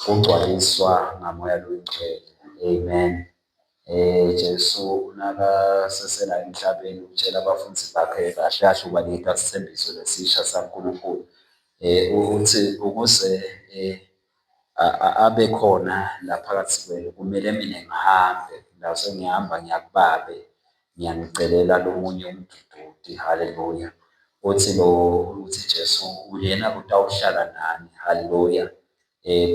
Kugcwaliswa ngaMoya loyiNgcwele. Amen. Jesu nakasesela emhlabeni utshela abafundzi bakhe kahle kahle ubaniketa sithembiso lesisha saNkulunkulu. Uthi ukuze abe khona la phakathi kwenu kumele mina ngihambe, la sengihamba ngiya kuBabe, ngiyanicelela lomunye umdvudvuti, haleluya. Uthi lo, uthi Jesu yena utawuhlala nani, haleluya.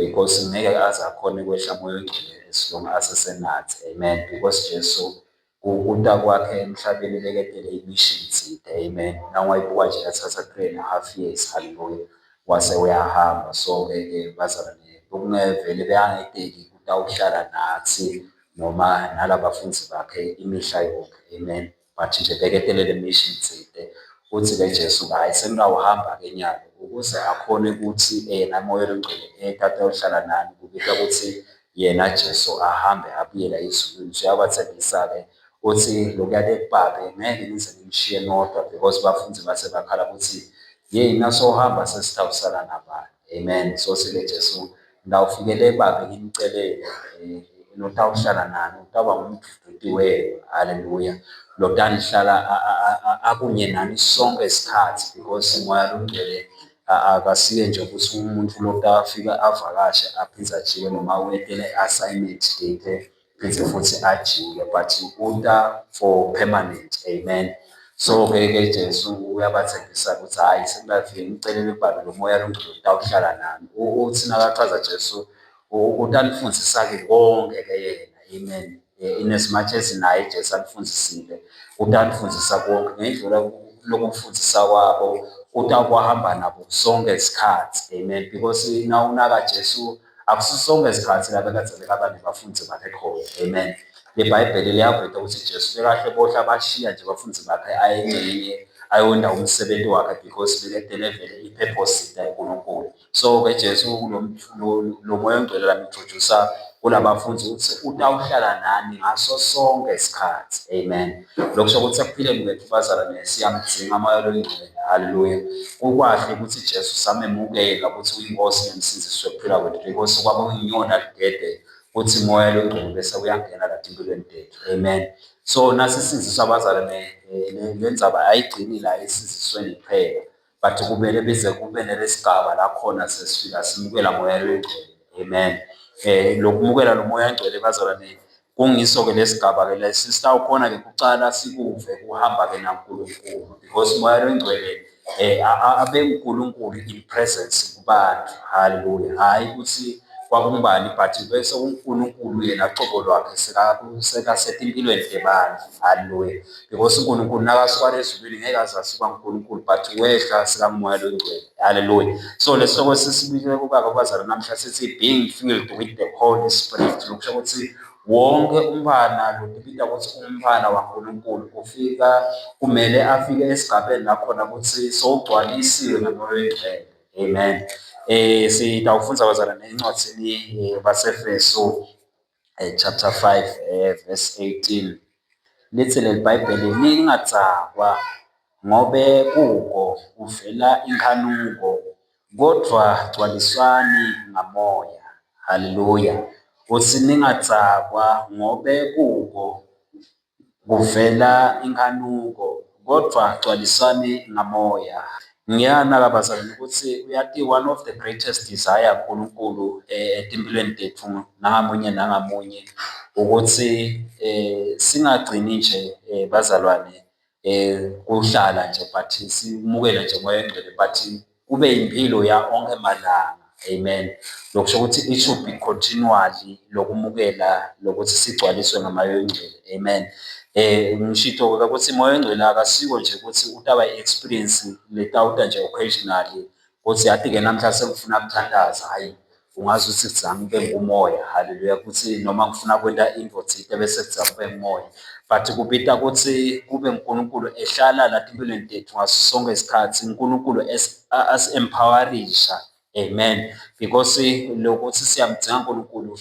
Because ngeke aze akhone kwehla moya ongcwele as long asesenathi, amen. Because Jesu kuta kwakhe emhlabeni beketele i-mission thide, amen. Nawungayibuka nje yathatha 3.5 years, haleluya, wase uyahamba. So-ke ke bazalwane, bekungevele bekangeteki kutawuhlala nathi noma nalabafundzi bakhe imihla yonke, amen. But nje beketele le mission thide. Uthi-ke Jesu, hhayi sengiyawuhamba-ke nyalo ukuze akhone ukuthi yena Moya loNgcwele ethe ayohlala nani, kubita ukuthi yena Jesu ahambe abuyele ezulwini. So uyabathembisa-ke uthi lokuya le kuBabe ngeke ngize nginishiye nodwa because bafundzi base bakhala ukuthi yeyi nasohamba sesitawusala nabani. Amen. So sike Jesu ngitawufikele Babe ngimcelele lotawuhlala nani utawuba ngumdvudvuti wenu, haleluya. Lotanihlala akunye nani sonke isikhathi because Moya loNgcwele akasiye nje ukuthi umuntu lotafika avakashe aphindze ajike noma wetele i-assignment date phindze futhi ajike but uta for permanent, amen. So-ke ke Jesu uyabathembisa ukuthi hhayi sengingafike ngicelele kuBabe lo Moya loNgcwele utawuhlala nani. Uthi nakachaza Jesu utanifundzisa-ke konke-ke yena, amen. In as much as naye Jesu anifundzisile, utanifundzisa konke ngendlela lokufundzisa kwabo utakuhamba nabo sonke isikhathi, amen. Because nawunaka Jesu akusiso sonke isikhathi la bekade bekaba nebafundzi bakhe khona, amen. LeBhayibheli liyaveta ukuthi Jesu bekahle bohle abashiya nje abafundzi bakhe aye engcenye ayonda umsebenzi wakhe because beketele vele i-purpose kaNkulunkulu. So-ke Jesu lo Moya oNgcwele lami-introduce-a kulabafundi ukuthi utawuhlala nani ngaso sonke isikhathi, amen. Lokusho ukuthi ekuphileni kwethu bazalwane siyamdzinga Moya loNgcwele, haleluya. Kukwahle ukuthi Jesu samemukela ukuthi uyinkosi nemsindisi wekuphila kwethu because kwakuyiyona ligede ukuthi Moya loNgcwele bese uyangena la empilweni tethu, amen. So nasisindziswa bazalwane le ndzaba ayigcini la esindzisweni kuphela but kumele bize kube nelesigaba la khona sesifika simukela Moya loNgcwele, amen. Lokumukela lo Moya oNgcwele bazalwane kungiso-ke lesigaba-ke lesi sitawukhona-ke kucala sikuve kuhamba-ke naNkulunkulu because Moya loNgcwele abe uNkulunkulu in presence kubantu, haleluya. Hhayi ukuthi kwakungubani but bese uNkulunkulu yena cobo lwakhe sekasetimpilweni tebantfu, haleluya. Because uNkulunkulu nakasuka ezulwini ngeke aze asuka uNkulunkulu but wehla sikaMoya loNgcwele, haleluya. So lesihloko sesibike kubaba bazalwane namhla sithi being filled with the Holy Spirit, lokusho ukuthi wonke umntwana lotibita ukuthi umntwana waNkulunkulu ufika kumele afike esigabeni la khona ukuthi sowugcwalisiwe ngaMoya oNgcwele, amen. Sitawufundza bazalwane encwadzini baseFesu chapter 5 verse 18. Lithi leli Bhayibheli ningadzakwa ngobe kuko kuvela inkhanuko kodvwa gcwaliswani ngaMoya. Haleluya. Uthi ningadzakwa ngobe kuko kuvela inkhanuko kodvwa gcwaliswani ngaMoya. Ngiyanaka bazalwane ukuthi uyati one of the greatest desire uNkulunkulu etimpilweni tethu nangamunye nangamunye ukuthi singagcini nje bazalwane kuhlala nje but simukele nje Moya oNgcwele but kube impilo ya onke malanga, amen. Lokusho ukuthi it should be continually lokumukela lokuthi sigcwaliswe ngaMoya oNgcwele, amen. Ngishito-ke ukuthi Moya oNgcwele akasiko nje ukuthi utaba i-experience letawuta nje occasionally ukuthi yathi-ke namhla sengifuna kuthandaza, hhayi ungaze uthi kuzange kube ngumoya, haleluya, ukuthi noma ngifuna kwenta intfo tsite bese kuzange kube ngumoya. But kubita ukuthi kube uNkulunkulu ehlala la etimpilweni tethu ngaso sonke isikhathi, uNkulunkulu asi-empower-isha, amen. Because lokuthi siyamdzinga uNkulunkulu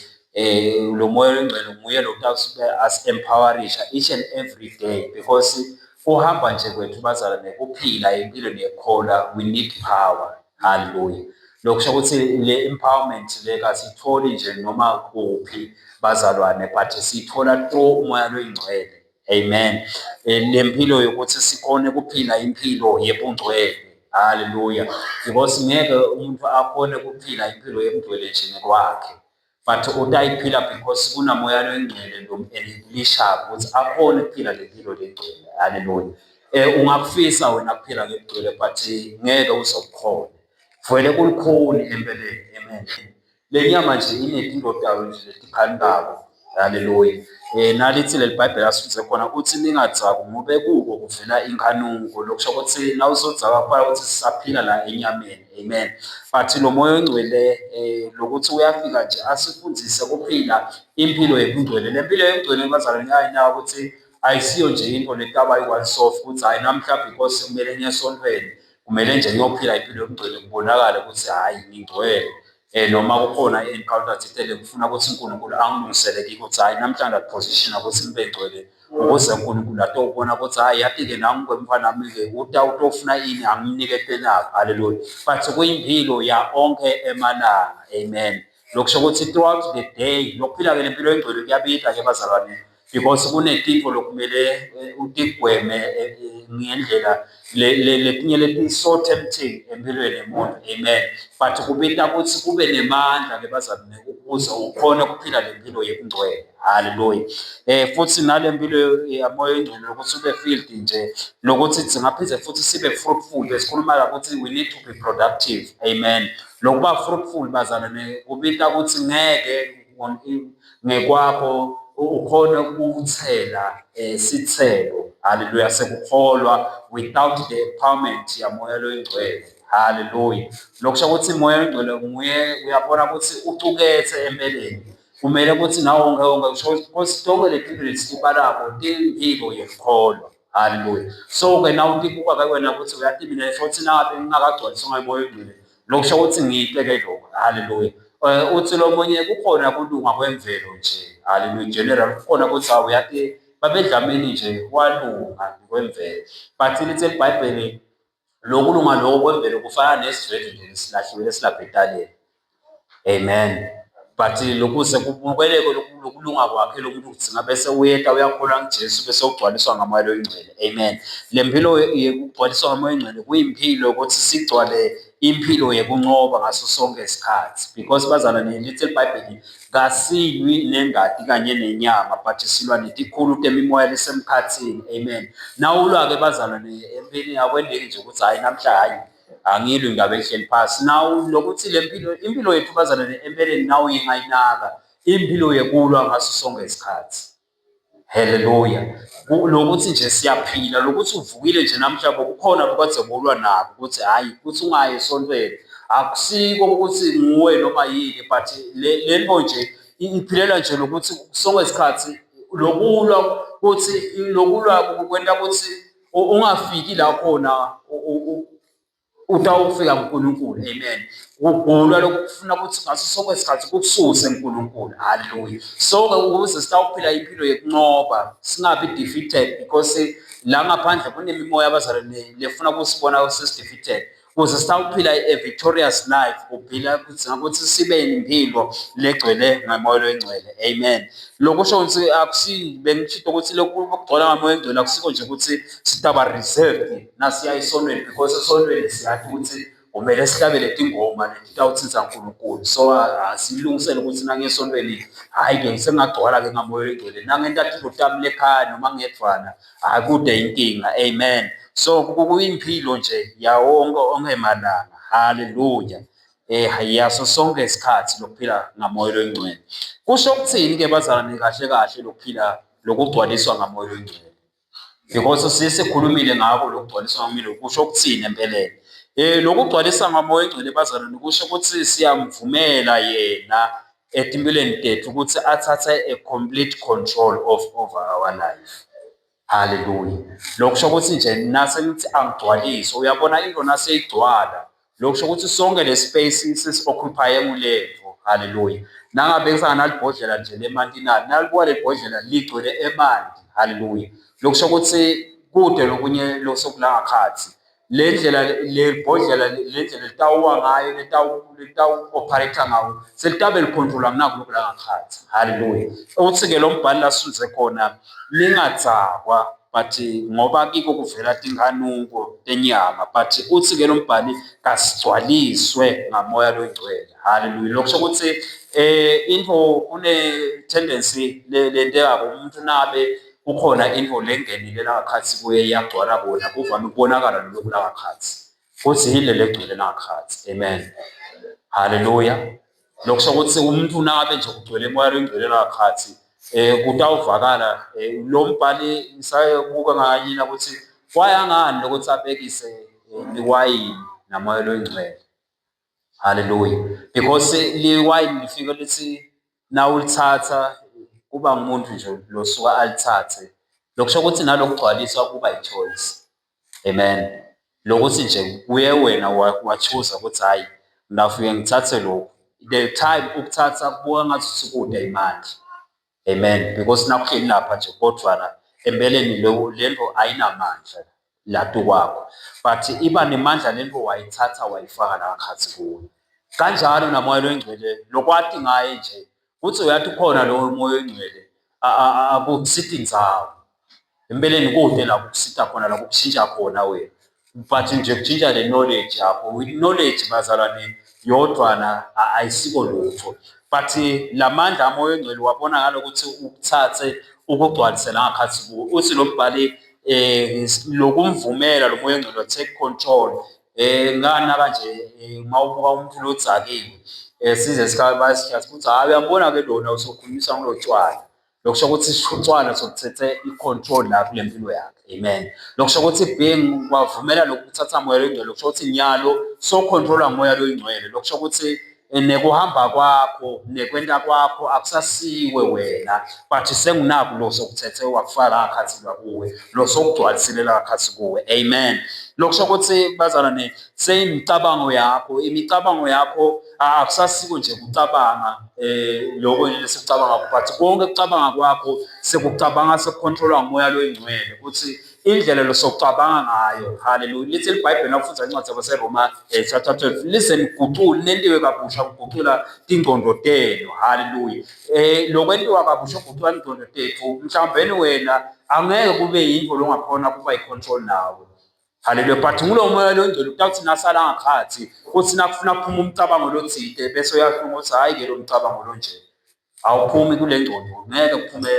lo Moya oNgcwele nguye lo asi-empower-isha each and every day because kuhamba nje kwethu bazalwane kuphila empilweni yekukholwa we need power, haleluya. Lokusho ukuthi le empowerment le kasiyitholi nje noma kuphi bazalwane, but siyithola through umoya loyingcwele. Amen. Le mpilo yokuthi sikhone ukuphila impilo yebungcwele. Haleluya. Because ngeke umuntu akhone ukuphila impilo yebungcwele nje ngokwakhe. But utayiphila because kunamoya loyingcwele lo-enablishayo ukuthi akhone ukuphila le mpilo lengcwele. Haleluya. Ungakufisa wena kuphila ngebugcwele but ngeke uze ukhone. Vele kulukhuni empeleni. Amen. Le nyama nje inetinto tayo nje letikhanikako. Haleluya. Nalithi leli Bhayibheli asifunze khona uthi ningadzakwa ngobe kuko kuvela inkhanuko. Lokusho ukuthi nawusodzakwa kuphela ukuthi sisaphila la enyameni. Amen. But lo moya ongcwele lokuthi uyafika nje asifundise kuphila impilo yobungcwele. Le mpilo yobungcwele bazalwane ngiyayinaka ukuthi ayisiyo nje into letaba yi-one soft ukuthi hhayi namhla because kumele ngiye esontweni kumele nje ngiyophila impilo yobungcwele kubonakale ukuthi hhayi ngingcwele. Noma kukhona i-encounter thile ngifuna ukuthi uNkulunkulu angilungisele kikho ukuthi hhayi namhlanje akuphozishina ukuthi ngibe ngcwele ukuze uNkulunkulu atobona ukuthi hhayi yathi-ke nangu mfana wami-ke uta utofuna ini angimnikete nako. Haleluya. But kuyimpilo ya onke emalanga. Amen. Lokusho ukuthi throughout the day lokuphila-ke le mpilo engcwele kuyabida-ke bazalwane because kunetintfo lokumele utigweme ngendlela letinye leti so tempting empilweni yemuntu. Amen. But kubita ukuthi kube nemandla-ke bazalwane ukuze ukhone ukuphila le mpilo yebungcwele. Haleluya. Futhi nale mpilo yamoya oyingcwele ukuthi ube filled nje lokuthi singaphinde futhi sibe fruitful. Besikhuluma la ukuthi we need to be productive. Amen. Lokuba fruitful bazalwane kubita ukuthi ngeke ngekwakho ukhone ukuthela sithelo. Haleluya. Sekukholwa without the empowerment yamoya loyingcwele. Haleluya. Lokusho ukuthi moya oyingcwele nguye uyabona ukuthi ucukethe empeleni. Kumele ukuthi nawe wonke wonke kusho ukuthi tonke letinto lesitibalako tiyimpilo yekukholwa. Haleluya. So-ke na utibuka-ke wena ukuthi uyathi mina futhi nangabe ngingakagcwaliswa ngamoya oyingcwele lokusho ukuthi ngiyiteke lokho. Haleluya. Uthi lo munye kukhona kulunga kwemvelo nje. Haleluya. General kukhona ukuthi hawu uyathi babedlamini nje walunga kwemvelo. But lithi iBhayibheli lokulunga lokho kwemvelo kufana nesidlwedlwe nje esilahliwe esilapha etaleni. Amen. But lokuze kubukeleke lokulunga kwakhe lo muntu kudzinga bese uyeta uyakholwa nguJesu bese ugcwaliswa ngamoya loyingcwele. Amen. Le mpilo yekugcwaliswa ngamoya oyingcwele kuyimpilo ukuthi sigcwale impilo yekuncoba ngaso sonke isikhathi because bazalwane lithi iBhayibheli kasilwi nengati kanye nenyama but silwa netikhulu temimoya lesemkhathini. Amen. Nawulwa-ke bazalwane empilweni akwendeki nje ukuthi hhayi namhla hhayi angilwi ngabe ngihleli phasi. Nawu lokuthi le mpilo impilo yethu bazalwane empeleni nawu ingayinaka impilo yekulwa ngaso sonke isikhathi. Haleluya. Lokuthi nje siyaphila lokuthi uvukile nje namhla bokukhona bukade bulwa nako ukuthi hhayi ukuthi ungayi esontweni akusiko ukuthi nguwe noma yini but le nto nje iphilela nje lokuthi sonke isikhathi lokulwa kuthi lokulwa kwenta ukuthi ungafiki la khona utawufika kuNkulunkulu. Amen. Kugulwa lokhu kufuna ukuthi ngaso sonke isikhathi kukususe kuNkulunkulu. Haleluya. So-ke ukuze sitawuphila impilo yekunqoba singabi defeated because la ngaphandle kunemimoya abazalwane lefuna ukusibona sesi-defeated. Ukuze sitawuphila a victorious life kuphila kudzinga ukuthi sibe nempilo legcwele ngamoya loyingcwele. Amen. Lokusho ukuthi akusi bengishito ukuthi lokhu kugcwala ngamoya oyingcwele akusiko nje ukuthi sitaba reserved nasiya esonweni because esonweni siyathi ukuthi kumele sihlabele tingoma letitawutsintsa uNkulunkulu. So asilungisele ukuthi nangiya esontweni hhayi-ke sengingagcwala-ke ngamoya oyingcwele nangenta tintfo tami lekhaya noma ngedvwana hhayi kude inkinga. Amen. So kuyimpilo nje yawo onke onke malanga. Haleluya. Yaso sonke isikhathi lokuphila ngamoya oyingcwele. Kusho ukuthini-ke bazalwane kahle kahle lokuphila lokugcwaliswa ngamoya oyingcwele? Because sesikhulumile ngako lokugcwaliswa ngamoya kusho ukuthini empeleni? Lokugcwalisa ngamoya oyingcwele bazalwane kusho ukuthi siyamvumela yena etimpilweni tethu ukuthi athathe a complete control of over our life. Haleluya. Lokusho ukuthi nje nase ngithi angigcwalise, uyabona into naseyigcwala, lokusho ukuthi sonke le space sesi-occupy ngulento. Haleluya. Nangabe kusanganalibhodlela nje lemanti nali, nalibuka leli bhodlela ligcwele emanti. Haleluya. Lokusho ukuthi kude lokunye losekula ngakhathi. Le ndlela le bhodlela le ndlela litawuwa ngayo litawu-operate ngawo selitabe likhontrolwa nginaku lokhu la ngakhathi. Haleluya. Uthi-ke lo mbhali lasuze khona ningadzakwa but ngoba kiko kuvela tinkanuko tenyama but uthi-ke lo mbhali kasigcwaliswe ngamoya longcwele. Haleluya. Lokusho ukuthi into kune-tendency lentekako umuntu nabe kukhona into lengenile langakhathi kuye iyagcwala kona kuvame ukubonakala lokhu langakhathi futhi yile legcwele langakhathi. Amen. Haleluya. Lokusho ukuthi umuntu nabe nje kugcwele moya longcwele langakhathi kutawuvakala lo mbhali ngisayebuka nganyina ukuthi kwaya ngani lokuthi abekise liwayini namoya longcwele. Haleluya. Because liwayini lifike lithi nawulithatha kuba ngumuntu nje losuka alithathe. Lokusho ukuthi nalokugcwaliswa kuba i-choice. Amen. Lokuthi nje kuye wena wa-choose ukuthi hhayi ngingafike ngithathe lokhu. The time ukuthatha kubuka ngathi kude imandla. Amen. Because nakuhleli lapha nje kodwa empeleni lento ayinamandla latu kwakho. But iba nemandla lento wayithatha wayifaka la ngakhathi kuwe. Kanjalo namoya longcwele lokwati ngaye nje kuthi uyathi ukhona lowo moya oyingcwele akusiti ndzawo. Empeleni kude la kukusita khona la kukushintsha khona wena. But nje kushintsha le knowledge yakho. Knowledge bazalwane yodwana ayisiko lutho. But lamandla amoya oyingcwele wabona ngalokuthi ukuthathe ukugcwalise la ngakhathi kuwe. Uthi lo mbhali lokumvumela lo moya oyingcwele take control. Nganaka nje uma ubuka umuntu lodzakiwe size bayasithatha ukuthi hhayi uyambona-ke lona usokhulunyiswa ngulo tshwala. Lokusho ukuthi utshwala sokuthethe i-control la kule mpilo yakhe. Amen. Lokusho ukuthi being wavumela lokhu kuthatha moya loyingcwele, lokusho ukuthi nyalo sokhontrolwa ngumoya loyingcwele. Lokusho ukuthi nekuhamba kwakho nekwenta kwakho akusasiwe wena but sengunaku lo sokuthethe wakufaka ngakhathi kuwe lo sokugcwalisile la ngakhathi kuwe. Amen. Lokusho ukuthi bazalwane seyimicabango yakho, imicabango yakho akusasiko nje kucabanga lokho lesikucabanga but konke kucabanga kwakho sekucabanga sekukhontrolwa ngumoya loyingcwele ukuthi indlela losokucabanga ngayo. Haleluya. Lithi iBhayibheli nakufundza incwadi yabaseRoma chapter 12 lize nigucule nentiwe kabusha kugucula tingcondo tenu. Haleluya. Lokwentiwa kabusha kugucula tingcondo tethu mhlawumbeni wena angeke kube yinto longakhona kuba i-control nawe. Haleluya. But ngulo moya longcwele utawuthi nasala ngakhathi kuthi nakufuna kuphuma umcabango lothide bese uyahlunga ukuthi hhayi-ke lo mcabango lo nje awuphumi kule ngcondo ngeke kuphume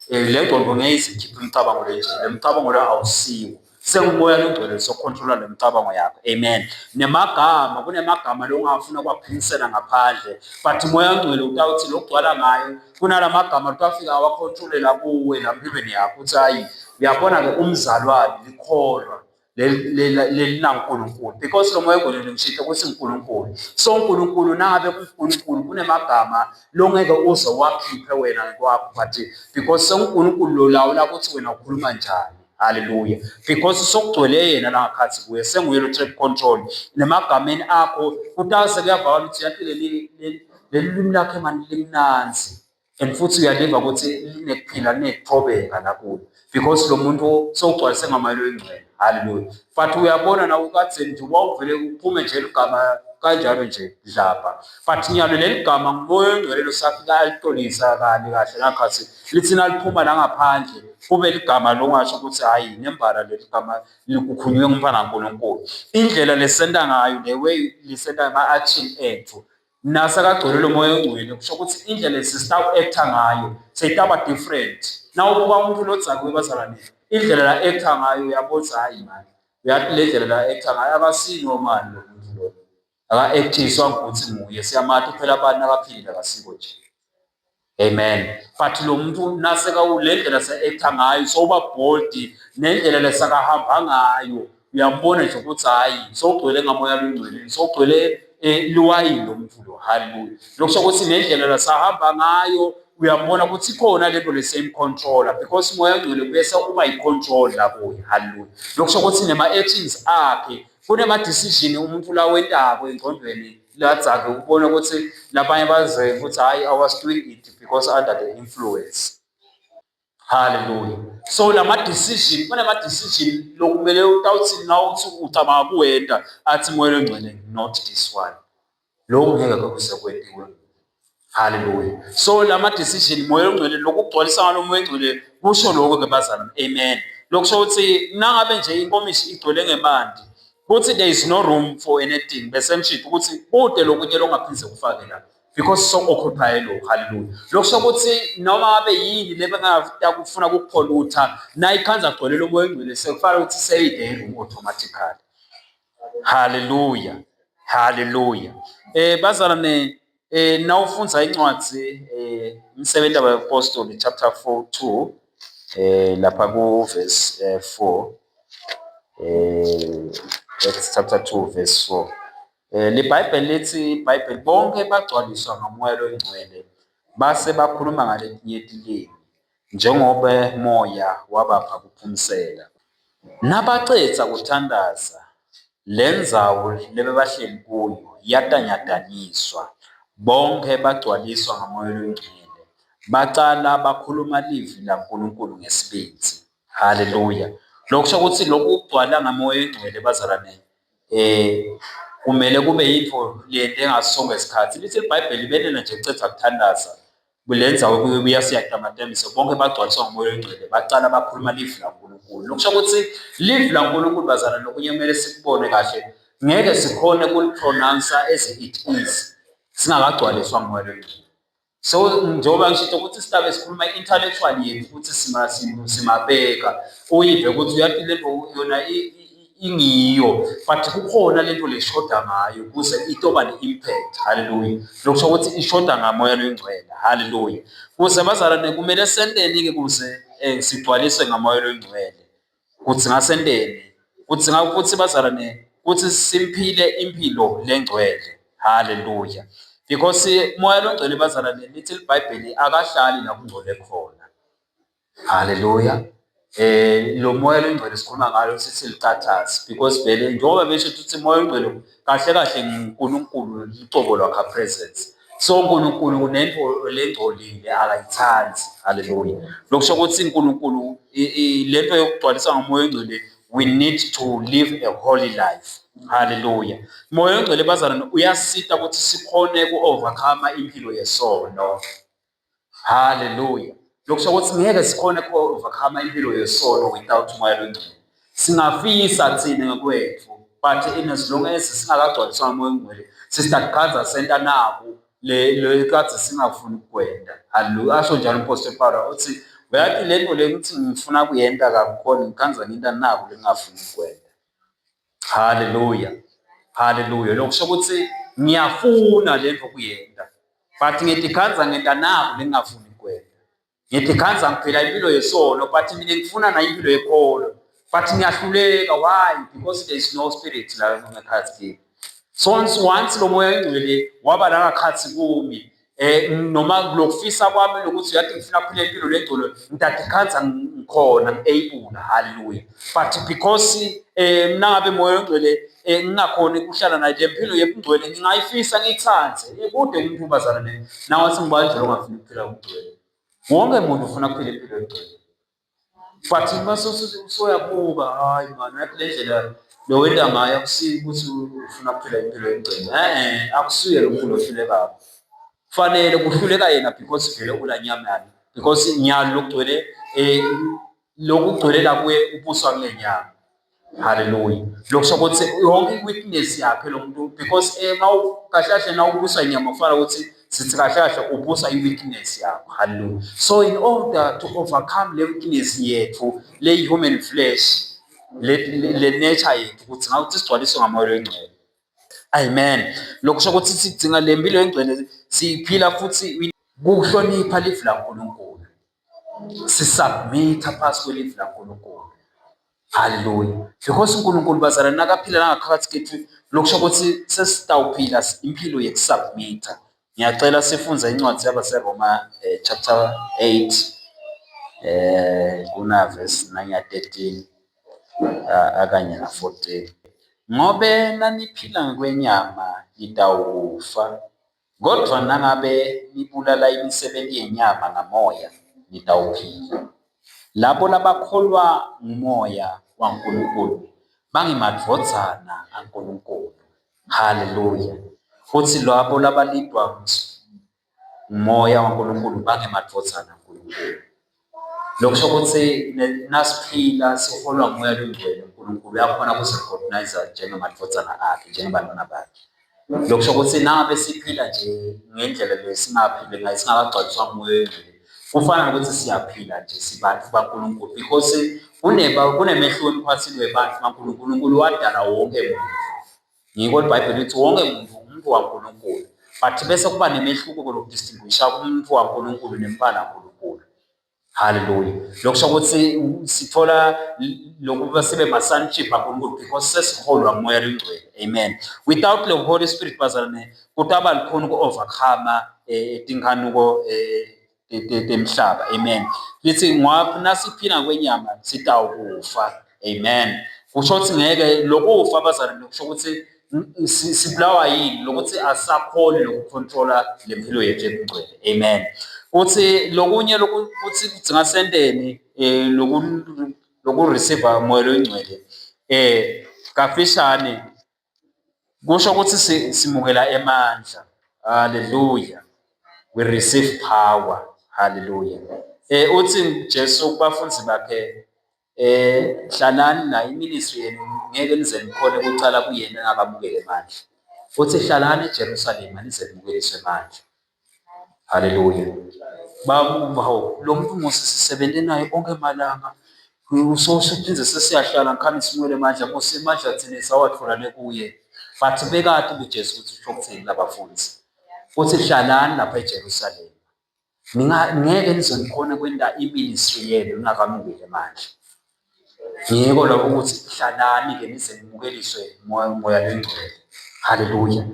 le ngcondo ngeke ize ikhiphe umcabango le nje le mcabango lo awusiwo sengumoya longcwele sokhontrola le mcabango yakho. Amen. Nemagama kunemagama longafuna kwaphimisela ngaphandle but umoya ongcwele utawuthi lokugcwala ngayo kunalamagama utawufika awakhontrolela kuwe la mpilweni yakho uthi hayi uyabona-ke umzalwane likholwa lelinaNkulunkulu because lo moya ongcwele ngishito ukuthi uNkulunkulu. So uNkulunkulu nangabe kuNkulunkulu kunemagama longeke uze wakhiphe wena ngokwakho but because sewuNkulunkulu lolawula ukuthi wena ukhuluma njani. Haleluya. Because sokugcwele yena la ngakhathi kuye senguye lo take control. Nemagameni akho kutawuse kuyavakala ukuthi yathi leli leli limi lakhe mani limnanzi. And futhi uyaliva ukuthi linekuphila linekuthobeka la kulo because lo muntu sowugcwalise ngamoya oyingcwele. Haleluya. But uyabona nawe ukadze nje wawuvele uphume nje ligama kanjalo nje dlapha. But nyalo leli gama ngumoya oyingcwele losafika alitolisa kani kahle ngakhathi lithi naliphuma la ngaphandle kube ligama longasho ukuthi hhayi nembala leli gama likukhulunywe ngumfana kaNkulunkulu. Indlela lesenta ngayo the way lisenta ama-action ethu nasakagcwele lo moya ongcwele kusho ukuthi indlela esisitawu-acta ngayo seyitaba different. Nawubuka umuntu lodzakiwe bazalwane indlela la-acta ngayo uyabona ukuthi hhayi mani uyathi le ndlela la-acta ngayo akasiyi-normal lo muntu lo. Aka-actiswa ukuthi nguye siyamati phela abantu abaphilile akasiko nje. Amen. But lo muntu naseka le ndlela se-acta ngayo sowuba bold nendlela lesakahamba ngayo uyambona nje ukuthi hhayi sowugcwele ngamoya longcwele sowugcwele liwayini lo muntu lo. Haleluya. Lokusho ukuthi nendlela lasahamba ngayo uyambona ukuthi ikhona lento le same controller because umoya ongcwele bese uba yi-control la kuye. Haleluya. Lokusho ukuthi nema-actions akhe kunema-decision umuntu lawentako engcondweni ladzake ubone ukuthi labanye baze ukuthi hhayi I was doing it because under the influence. Hallelujah. So lama decision, kunama decision lokumele utawuthi nawuthi ucabanga kuwenta athi moya longcwele not this one. Lokhu ngeke kuze kwentiwe. Hallelujah. So lama decision moya ongcwele lokugcwalisa ngalo moya ongcwele kusho lokho ke bazalwane. Amen. Lokusho ukuthi nangabe nje inkomishi igcwele ngemanti kuthi there is no room for anything bese ngishito ukuthi kude lokunye longaphinde kufake la because so occupy lo hallelujah. Lokusho ukuthi noma ngabe yini lebengatakufuna kukupollute nayikhanza gcwele lo moya ongcwele sekufanele ukuthi seyide room automatically. Haleluya, haleluya. Bazalwane nawufundza incwadzi Imisebenzi yabaPostoli chapter 4 2 lapha ku verse 4 Acts chapter 2 verse 4 liBhayibheli lithi iBhayibheli bonke bagcwaliswa ngamoya longcwele base bakhuluma ngaletinye tilimi njengoba moya wabapha kuphumsela. Nabacedza kuthandaza, lendzawo lebebahleli kuyo yatanyatanyiswa, bonkhe bagcwaliswa ngaMoya Longcwele, bacala bakhuluma livi laNkulunkulu ngesibindzi. Haleluya! Lokusho kutsi loku kugcwala ngaMoya Longcwele bazalwane kumele kube yintfo leyenteka ngaso sonkhe sikhatsi. Lithi liBhayibheli benela nje kucedza kuthandaza Kule ndzawo kuyobuya siyatamatamisa bonke bagcwaliswa ngumoya oyingcwele bacala bakhuluma livi laNkulunkulu. Lokusho ukuthi livi laNkulunkulu bazalwane lokunye kumele sikubone kahle ngeke sikhone kulipronounce as it is singakagcwaliswa ngumoya oyingcwele. So njengoba ngishito ukuthi sihlabe sikhuluma i-intellectual yethu ukuthi simabeka uyive ukuthi uyathi lento yona ingiyo but kukhona lento leshoda ngayo ukuze itoba ne-impact. Haleluya. Lokusho ukuthi ishoda ngamoya loyingcwele. Haleluya. Kuze bazalwane kumele senteni-ke kuze um sigcwaliswe ngamoya loyingcwele. Kudzinga senteni? Kudzinga ukuthi bazalwane kuthi simphile impilo lengcwele. Haleluya. Because moya longcwele bazalwane lithi liBhayibheli akahlali la kungcole khona. Haleluya. Lo moya longcwele sikhuluma ngalo sithi liqathazi because vele njengoba besho ukuthi moya ongcwele kahle kahle nguNkulunkulu lucobo lwakhe presence. So uNkulunkulu kunento lengcolile akayithandi. Haleluya. Lokusho ukuthi uNkulunkulu lento yokugcwalisa ngomoya ongcwele we need to live a holy life. Haleluya. Moya ongcwele bazalwane uyasita ukuthi sikhone ku-overcome impilo yesono. Haleluya. Lokusho ukuthi ngeke sikhone ku-overcome impilo yesono without umoya longcwele. Singafisa thina ngokwethu but in as long as singakagcwaliswa ngomoya ongcwele sisitaqhaza senta naku le le kade singafuni ukukwenda. Haleluya. Asho njalo uMpostoli Paulo uthi uyathi le nto le ukuthi ngifuna kuyenta kakukhona ngikhanza ngenta naku lengingafuni ukukwenda. Haleluya. Haleluya. Lokusho ukuthi ngiyafuna le nto kuyenta. But ngithi khanza ngenta naku lengingafuni kwenta. Ngithi khanza ngiphila impilo yesono but mina ngifuna nayo impilo yekholo. But ngiyahluleka why? Because there is no spirit la ngekhathi kimi. So once lo moya oyingcwele waba la ngakhathi kumi noma lokufisa kwami lokuthi uyathi ngifuna kuphila impilo lengcwele ngithatha ikhanza ngikhona ngi-able haleluya but because nangabe moya ongcwele ngingakhoni ukuhlala naye le mpilo yebungcwele ngingayifisa ngiyithande kude umuntu ubazalwane nawe athi ngubani nje ongafuni ukuphila ubungcwele wonke umuntu ufuna ukuphila impilo engcwele but uma usuyabuka hayi mani yathi le ndlela lo wenta ngayo akusiyo ukuthi ufuna ukuphila impilo engcwele e-e akusuye lo muntu ohlulekako kufanele kuhluleka yena because vele ulanyamani because nyalo lokugcwele lokugcwele la kuye ubuswa kule nyama. Haleluya. Lokusho ukuthi yonke i-weakness yakhe lo muntu because kahle kahle na ubuswa inyama kufana ukuthi sithi kahle kahle ubuswa i-weakness yakho. Haleluya. So in order to overcome le weakness yethu le human flesh le le nature yethu ukuthi ngakuthi sigcwaliswe ngamoya oyingcwele. Amen. Lokusho ukuthi sidinga le mpilo engcwele siyiphila futhi kuhlonipha livi laNkulunkulu. Sisubmitha phasi kwelivi laNkulunkulu. Haleluya. Because uNkulunkulu bazalwane nakaphila nangaphakathi kethu lokusho ukuthi sesitawuphila impilo yekusubmitha. Ngiyacela sifunze incwadi yabaseRoma chapter 8 kuna verse 9 13 akanye na 14. Ngobe naniphila ngokwenyama nitawukufa. Kodwa nangabe nibulala imisebenzi yenyama ngamoya, nitawuphila. Labo labakholwa ngumoya waNkulunkulu bangemadvodzana aNkulunkulu. Haleluya. Futhi labo labalidwa ngumoya waNkulunkulu bangemadvodzana aNkulunkulu. Lokusho ukuthi nasiphila siholwa ngumoya longcwele uNkulunkulu uyakhona kusirecognize njengemadvodzana akhe njengebantwana bakhe. Lokusho ukuthi nangabe siphila nje ngendlela lesingaphili ngayo singakagcwaliswa ngumoya oyingcwele kufana nokuthi siyaphila nje sibantu baNkulunkulu because kunemehluko emphakathini webantu baNkulunkulu. UNkulunkulu wadala wonke muntu. Ngiko iBhayibheli lithi wonke muntu umuntu waNkulunkulu. But bese kuba nemehluko lokudistinguisha umuntu waNkulunkulu nemntwana kaNkulunkulu. Haleluya. Lokusho ukuthi sithola lokuba sibe ma-sonship aNkulunkulu because sesiholwa ngumoya longcwele. Amen. Without the Holy Spirit bazalwane kutaba lukhuni ku-overcome eh, tinkhanuko eh, temhlaba. Amen. Lithi ngoba nasiphila kwenyama sitawukufa. Amen. Kusho ukuthi ngeke lokufa bazalwane kusho ukuthi sibulawa yini lokuthi asakhoni lokukhontrola le mpilo yethu ebungcwele amen kuthi lokunye lokuthi kudzinga senteni um loku-receive moya loyingcwele um kafishane kusho ukuthi simukela emandla haleluya we receive power haleluya um uthi Jesu kubafundi bakhe Eh hlalani la iministry yenu ngeke nize nikhone ukucala kuyena engakamukele amandla. Futhi hlalani eJerusalema nize nimukeliswe amandla. Haleluya. Babuka hawu lo muntu Mose sisebenze naye onke malanga. Usophinde sesiyahlala ngikhani simukele amandla Mose amandla thina sawathola le kuye. But bekade uJesu ukuthi usho ukuthini labafundi. Futhi hlalani lapha eJerusalema. Ngeke nize nikhone kwenta iministry yenu ningakamukeli amandla. Ngiko lokho ukuthi hlalani-ke nize nimukeliswe moya moya longcwele. Haleluya.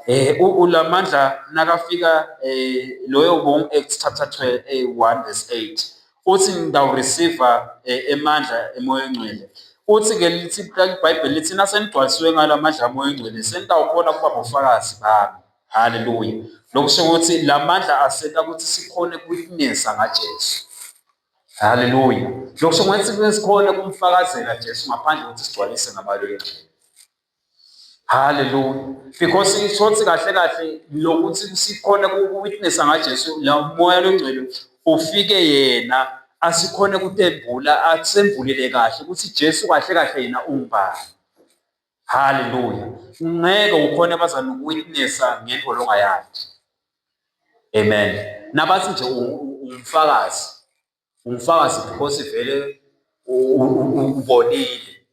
Eh ulamandla nakafika eh loyo bong Acts chapter 12 1 verse 8 uthi ngitawureceive eh, emandla emoya ongcwele. Uthi ke lithi iBhayibheli lithi nasenigcwalisiwe ngalamandla amoya ongcwele senitawukhona kuba bofakazi bami. Haleluya. Lokusho ukuthi la mandla asenta ukuthi sikhone kuwitnessa ngaJesu. Haleluya. Lokusho ukuthi sikhone kumfakazela Jesu ngaphandle kokuthi sigcwalise ngabantu engcwele. Haleluya. Because ishothi kahle kahle lokuthi sikhone kuwitnessa ngaJesu la moya longcwele ufike yena asikhone kutembula asembulele kahle ukuthi Jesu kahle kahle yena ungubani. Haleluya. Ngeke ukhone bazalwane ukuwitnessa ngento longayazi. Amen. Nabathi nje ungumfakazi. Ungumfakazi because vele ubonile.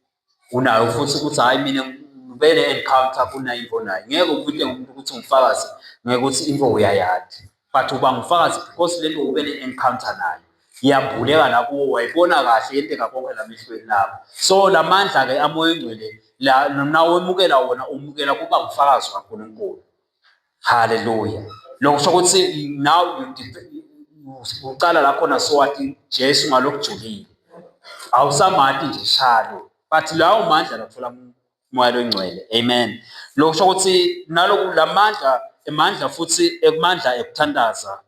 Unayo futhi ukuthi hayi mina ngibe ne-encounter kunayo into nayo. Ngeke ubite umuntu ukuthi ungumfakazi ngeke ukuthi into uyayazi. But uba ngufakazi because lento ube ne-encounter nayo. Iyambuleka nakuwo wayibona kahle yenteka konke lamehlweni lakho. So la mandla-ke amoya oyingcwele la nawemukela wona umukela kuba ngufakazi kaNkulunkulu. Haleluya. Lokho kusho ukuthi now uqala la khona sowati Jesu ngalokujulile. Awusamati nje shalo. But lawo mandla lathola umoya longcwele. Amen. Lokho kusho ukuthi naloku lamandla emandla futhi emandla ekuthandaza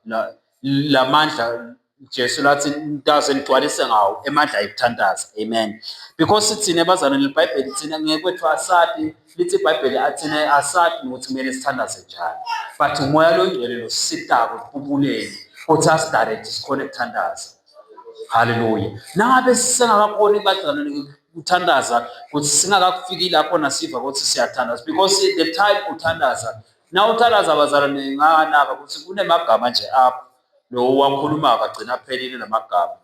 lamandla Jesu lathi ntaze nigcwalise ngawo emandla ekuthandaza. Amen. Because thina bazalwane iBhayibheli thina ngekwethu asati lithi iBhayibheli athina asati ukuthi kumele sithandaze njani. But umoya longcwele losisitako ekububuleni uthi asidirect sikhone ukuthandaza. Haleluya. Nangabe sisengakakhoni bazalwane ukuthandaza ukuthi singakafiki lapho nasiva ukuthi siyathandaza because the time uthandaza na uthandaza bazalwane nganaka ukuthi kunemagama nje apho lo wakhuluma agcina aphelile lamagama.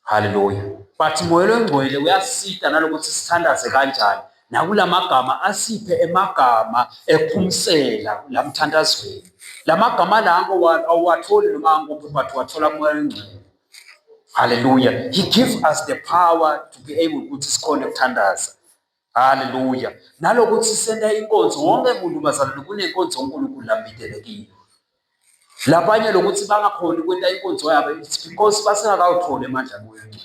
Haleluya. But moya longcwele uyasita nalokuthi sithandaze kanjani. Nakulamagama asiphe emagama ekuphumsela lamthandazweni. Lamagama lango awuwatholi noma anguphi but wathola kumoya ongcwele. Hallelujah. He gives us the power to be able ukuthi sikhone ukuthandaza. Haleluya. Nalokuthi senta inkonzo wonke umuntu bazalwane kunenkonzo uNkulunkulu lambidele kiyo. Labanye lokuthi bangakhoni ukwenta inkonzo yabo it's because basengakawutholi amandla amoya ongcwele.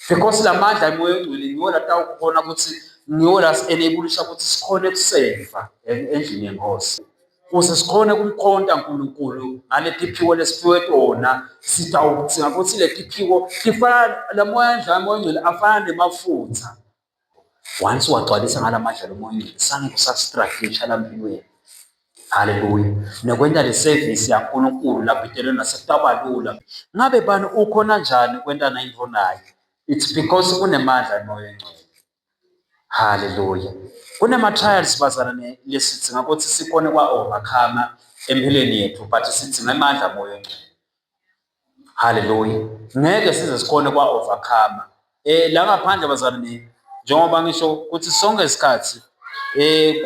Because la mandla amoya ongcwele ngiwo latawukhona ukuthi ngiwo la enableisha ukuthi sikhone kuseva endlini yenkosi. Kuze sikhone kumkhonta uNkulunkulu ngaletiphiwo lesiphiwe tona, sitawudzinga kutsi letiphiwo tifana lamoya ndla moya ongcwele afana nemafutha. Once wagcwalisa ngalamandla lomoya ongcwele, sangeke usastruglisha lampilweni. Haleluya. Nekwenta le service yaNkulunkulu labitelwe nasekutawuba lula. Ngabe bani ukhona njani kwenta nayintfo naye? It's because kunemandla emoya ongcwele. Haleluya. Kunema-trials bazalwane lesidzinga ukuthi sikhone kwa-overcome empilweni yethu but sidzinga amandla moya ongcwele. Haleluya. Ngeke size sikhone kwa-overcome. Eh la ngaphandle bazalwane njengoba ngisho ukuthi sonke isikhathi eh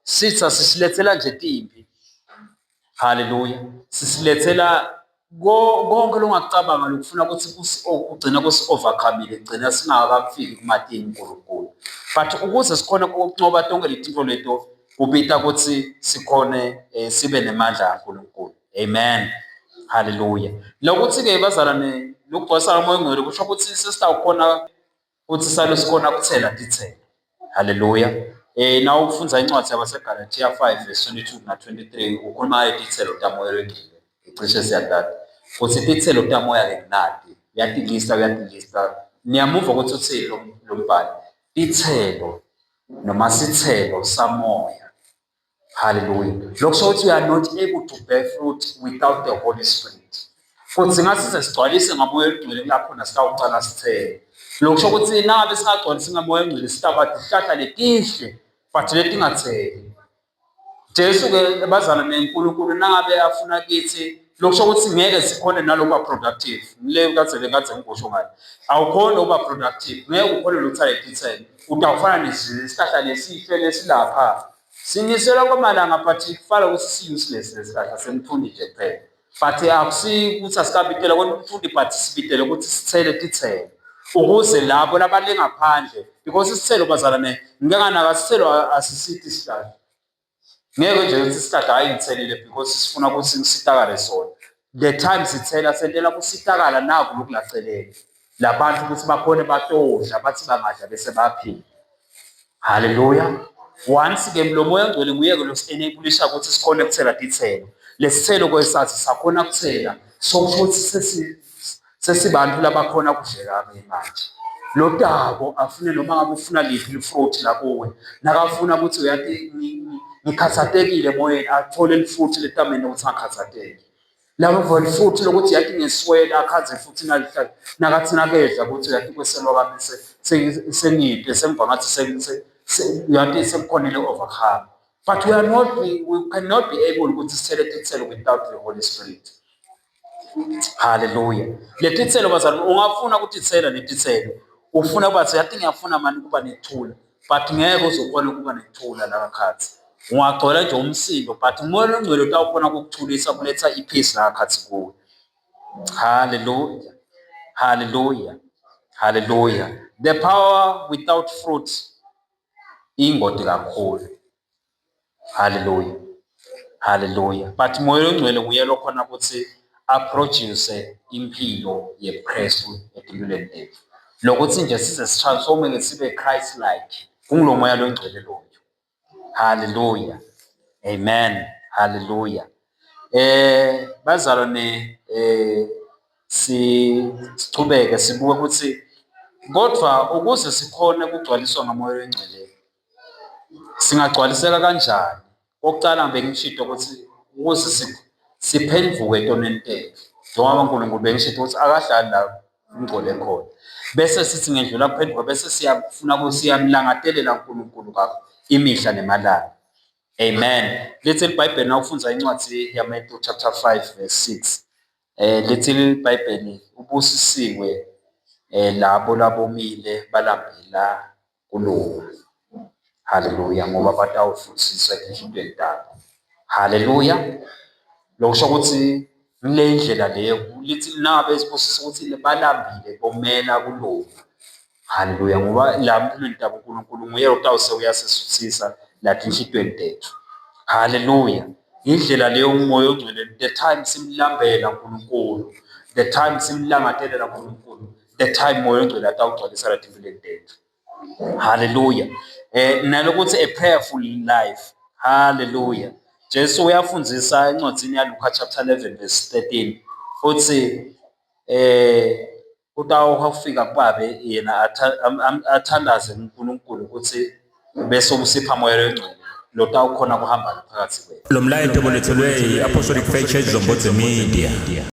sitha sisilethela nje timpi. Haleluya. Sisilethela konke longakucabanga lokufuna ukuthi kugcina kusi-overcome-ile kugcina singakafiki kumatini uNkulunkulu. But ukuze sikhone ukunqoba tonke letinto leto kubita ukuthi sikhone eh, sibe nemandla kaNkulunkulu. Amen. Haleluya. Lokuthi-ke bazalwane lokugcwalisa kaMoya oNgcwele kusho ukuthi sesitawukhona futhi salo sikhona kuthela tithelo. Haleluya. Eh nawe ufundza incwadi yabaseGalatia 5 verse 22 na 23 ukhuluma ngayo tithelo tamoya longcwele. Cishe siyadada. Futhi tithelo tamoya ke nginati. Uyatilista uyatilista. Niyamuva ukuthi uthini lo mbhali. Tithelo noma sithelo samoya. Hallelujah. Lokho kusho ukuthi we are not able to bear fruit without the Holy Spirit. Futhi singasize sigcwalise ngamoya ongcwele kula khona sitawucala sithele. Lokho kusho ukuthi nangabe singagcwalisi ngamoya ongcwele sitawuba tihlahla letihle but letingatheli. Jesu-ke bazalwane neNkulunkulu nangabe afuna kithi lokusho ukuthi ngeke sikhone nalokuba productive ngile kadze bekadze ngikusho ngayo awukhoni ukuba productive ngeke ukhone lokuthela letithelo utawufana nesihlahla lesihle lesilapha siniselwa kwamalanga but kufana ukuthi si-useless lesihlahla semthundi nje kuphela but akusi ukuthi asikabitela kwenta umthundi but sibitele ukuthi sithele tithelo ukuze labo labale ngaphandle because isithelo bazalwane ngike nganaka isithelo asisithi isihlahla Ngeke nje ukuthi isihlahla hhayi ngithelile because sifuna ukuthi ngisitakale sona. The time sithela sentela kusitakala naku lokhu laceleni. Labantu ukuthi bakhone batodla bathi bangadla bese bayaphila. Haleluya. Once ke lo moya ongcwele nguyeke lo si-enable-isha ukuthi sikhone kuthela tithelo. Lesithelo kwesathi sakhona kuthela so kusho ukuthi sesi Sesibantu labakhona kudleka-ke manje. Lotako afune noma ngabe ufuna liphi lifruit la kuwe. Nakafuna ukuthi uyati ngikhathatekile emoyeni athole lifruit letameni ukuthi angakhathateki. Lavo lifruit lokuthi yathi ngeswele akhaze futhi nalihlala nakathi nakedla ukuthi uyathi kweselwa kwami sengide sengiva ngathi uyathi sekukhonile overcome. But we are not we cannot be able ukuthi sithele tithelo without the Holy Spirit. Haleluya. Letitselo bazalwane ungafuna ukutitsela letitselo. Ufuna ukuba yathi ngiyafuna mani ukuba nekuthula. But ngeke uzokhona ukuba nekuthula la khathi. Ungagcwala nje umsindo but umoya ongcwele utawukhona ukukuthulisa kuletha ipeace la khathi kuwe. Haleluya. Haleluya. Haleluya. The power without fruit ingoti kakhulu. Haleluya. Haleluya. But moya ongcwele nguye lokhona ukuthi aproduce impilo yebuKristu etimpilweni tethu. Lokuthi nje size sitransformeke sibe Christ like kungulo moya longcwele loyo. Haleluya. Amen. Haleluya. Eh bazalwane eh sichubeke sibuke ukuthi kodwa ukuze sikhone ukugcwaliswa ngamoya oyingcwele Singagcwaliseka kanjani? Kokuqala bengishito ukuthi ukuze siphenduke etonweni tethu, njengoba uNkulunkulu bengishito ukuthi akahlali la kungcole khona. Bese sithi ngendlula kuphenduka bese siyafuna siyamlangatelela uNkulunkulu kakho imihla nemalanga. Amen. Lithi iBhayibheli nawufundza incwadi yaMatthew chapter 5 verse 6. Eh lithi iBhayibheli ubusisiwe eh labo labomile balambela kulunga. Haleluya, ngoba batawufundiswa etinhlitiyweni tabo. Haleluya. Lokusho ukuthi ngile ndlela leyo lithi nabe isibusiso ukuthi balambile bomela kulunga. Haleluya, ngoba la empilweni tabo uNkulunkulu nguye otawuse uyasisuthisa la tinhlitiyweni tethu. Haleluya. Indlela leyo umoya ongcwele the time simlambela uNkulunkulu, the time simlangatelela uNkulunkulu, the time moya ongcwele atawugcwalisa la timpilweni tethu. Hallelujah. Eh nalokuthi a prayerful life. Hallelujah. Jesu uyafundzisa encwadzini yaLuka chapter 11 verse 13 uthi eh utawufika kubabe yena athandaze kuNkulunkulu ukuthi bese usipha moya longcwele lotawukhona kuhamba phakathi kwethu. Lo mlayeto ulethelwe yi-Apostolic Faith Church Zombodze Media.